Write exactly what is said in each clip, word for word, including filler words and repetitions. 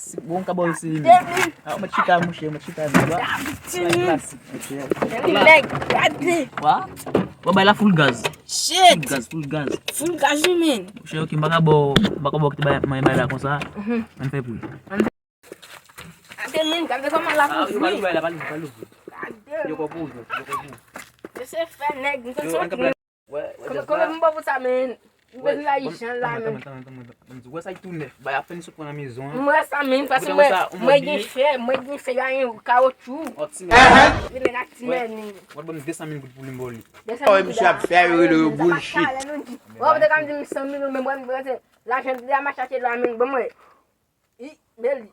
klasik. Bon, ka ba w eseye menm. Ah, mwen chita, monchè, mwen chita menm. Wa? Klasik, monchè. Gade nèg, gade. Wa? Wa bay la full gaz. Shit. Full gaz, full gaz. Full gaz, wi, men. Monchè, ok, m pa ka ba w, m pa ka ba w kite bay, bay la konsa. Ann fè pri. Gade, men, gade kòman l ap ouvri. Ah, yo pa louvri, yo pa louvri, yo pa louvri. Gade. Yo pa pou ouvri, yo pa pou ouvri. Mesye fè nèg, m konn sot. Wè, wè, kòman, kòman m ba w sa, men? M bezwen la, Ijan la, men. Tann, tann, tann, tann, tann, tann. M di, wè sa ki tou nèf, bay a fè n sot pran nan mezon an. M wè sa, men, paske mwen, mwen gen fè, mwen gen fè, la gen kawotchou. Yon ti nèf. Li nèg ak ti nèf, men. Wè, ban m de san mil goud pou li, m ba w li. Oh, misye ap fè yo rele yo bullshit. Wè, ou te ka m di m san mil, men mwen, mwen, lajan de a m a chache la, men, ban mwen. I, men li.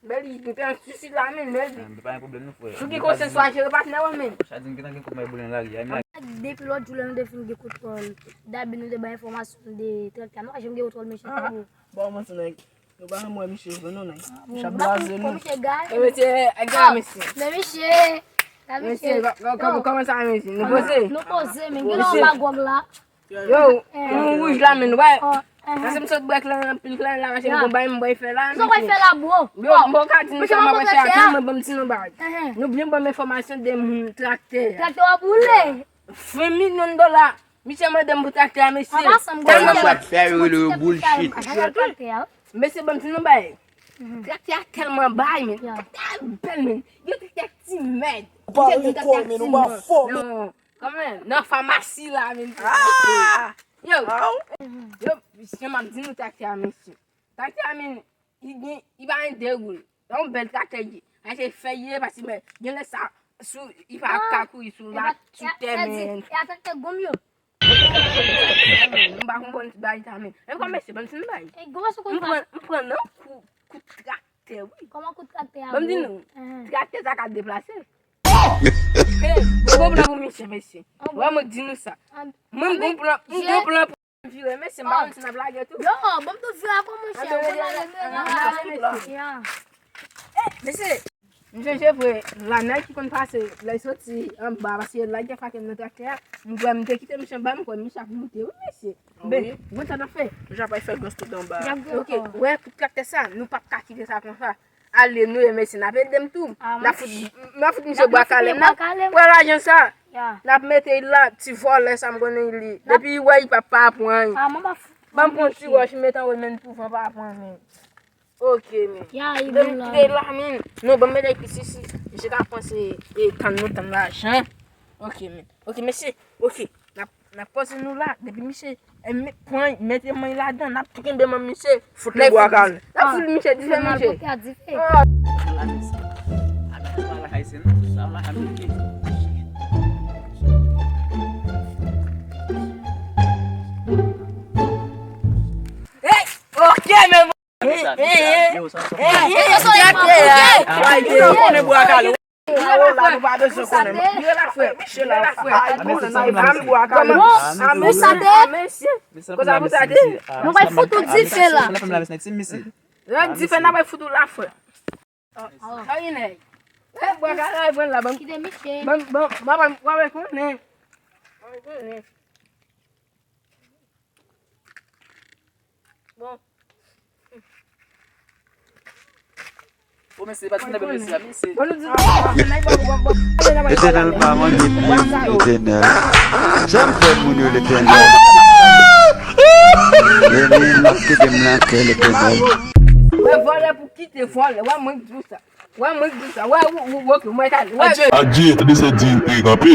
Men li, nou te nan swisid la, men, men li. Ah, men pa gen pwoblèm non, frè. Sou ki konsyans w a jere patnè w, men. Chadin gentan gen kòb mwen boule nan lari a, men. Depi lòt jou lè nou te fin gen kontwòl, Dabi nou te bay enfòmasyon de traktè a. Nou pa janm gen kontwòl mesye sa yo. Bon, mwen se nèg. Nou pa janm wè misye vre non, nèg. Misye ap blaze nou. Misye gay. E mesye, e gay mesye. Men misye. Mesye, kòman sa mesye? Nou poze? Nou poze, men gen lè w pa gwòg la. Yo, moun wouj la, men, wè. Paske m sot bwè kleren anpil, kleren la, mache m gon bay m bay fè la, mesye. Sa w bay fè la, bro? Yo, m poko ka di nou sa m ap fè a, men mwen ban m di nou bagay. Nou byen ban m enfòmasyon de moun traktè a. Traktè w ap boule. Ven milyon dola. Misye mande m pou traktè a, mesye. Tèlman m ap fè yo rele yo bullshit. Mesye, ban m di nou bagay. Traktè a tèlman bay, men. Traktè a bèl, men. Yo, traktè a ti mèd. Ou pa rekò, men, ou pa fò, men. Non. Kòman? Nan famasi la, men. Ah! Yo, yo, misye, m ap di nou traktè a, mesye. Traktè a, men, li gen, li pa gen de wou. Se yon bèl traktè li ye. Achte fè li ye, paske, men, gen lè sa, sou, li pa ka kouri sou la, sou tè, men. E a traktè gòm yo. M pa konprann ti bagay sa, men. Men kòman mesye, ban m ti bagay. M pran, m pran nan kou, kou traktè, wi. Kòman kou traktè a, bro? Ban m di nou, traktè sa ka deplase. Hey, m gon plan pou misye, mesye. Wè, mwen di nou sa. Mwen, m gon plan, m gon plan pou m vire, mesye, m pa konn si n ap lage tou. Yo, ban m tou vire avè w, monchè. Ann ale, mesye. Hey, mesye, m chanje vre, la nèg ki konn pase, lè l soti anba, paske lage fake nan traktè a, m kwè m te kite misye anba, m kwè misye ap moute, wi, mesye. Ben, mwen sa n ap fè. Misye ap fè gòs tout anba. Ok, wè, kout traktè sa, nou p ap ka kite sa konsa. Ale, nou ye mesye, n ap ede m tou. N ap fout, n ap fout misye bwa kale, n ap pran lajan sa. N ap mete l la, ti vòlè sa m konnen li. Depi li wè li p ap pa pran anyen. Ban m pran ti wòch, mete anwo men pou van pa pran anyen. Ok, men. Depi kite la, men. Non, ban m mete pis isi. Misye ka panse, e, tann nou tann lajan. Ok, men. Ok, mesye. Ok. N ap, n ap poze nou la. Depi misye, e, pran, mete men ladan. N ap tou kenbe men misye. Fout li bwa kale. N ap fout misye dife, misye. Hey! Ok, men. Yo, sa, sa. Yo, sa, sa. Yo, konnen bwa kale. Yo, la, nou pa bezwen konnen. Yo, la, frè. Yo, la, frè. Ay, konnen, sa, sa, bwa kale. Ou sa te? Kosa, kosa te? Nou va fout ou dife la. Lè di fè n ap fout ou la, frè. Sa gen nèg. E bwa kaka e pran la, ban. Kite Michel. Ban, ban, ban, ban, w ap konnen. W ap konnen. Bon. Bon, mesye, pa di nèg mesye, mesye. Bon, nou di Letènèl pa manje pye m, Letènèl. Sa m fè moun yo, Letènèl? Letènèl, m ap kite m nan kè, Letènèl. Wè vòlè pou kite vòlè. Wè mwen k di w sa. Wè mwen k di w sa. Wè ou, ou, ou, ok, mwen k ale. Wè. Adye, tande se di e kanpe.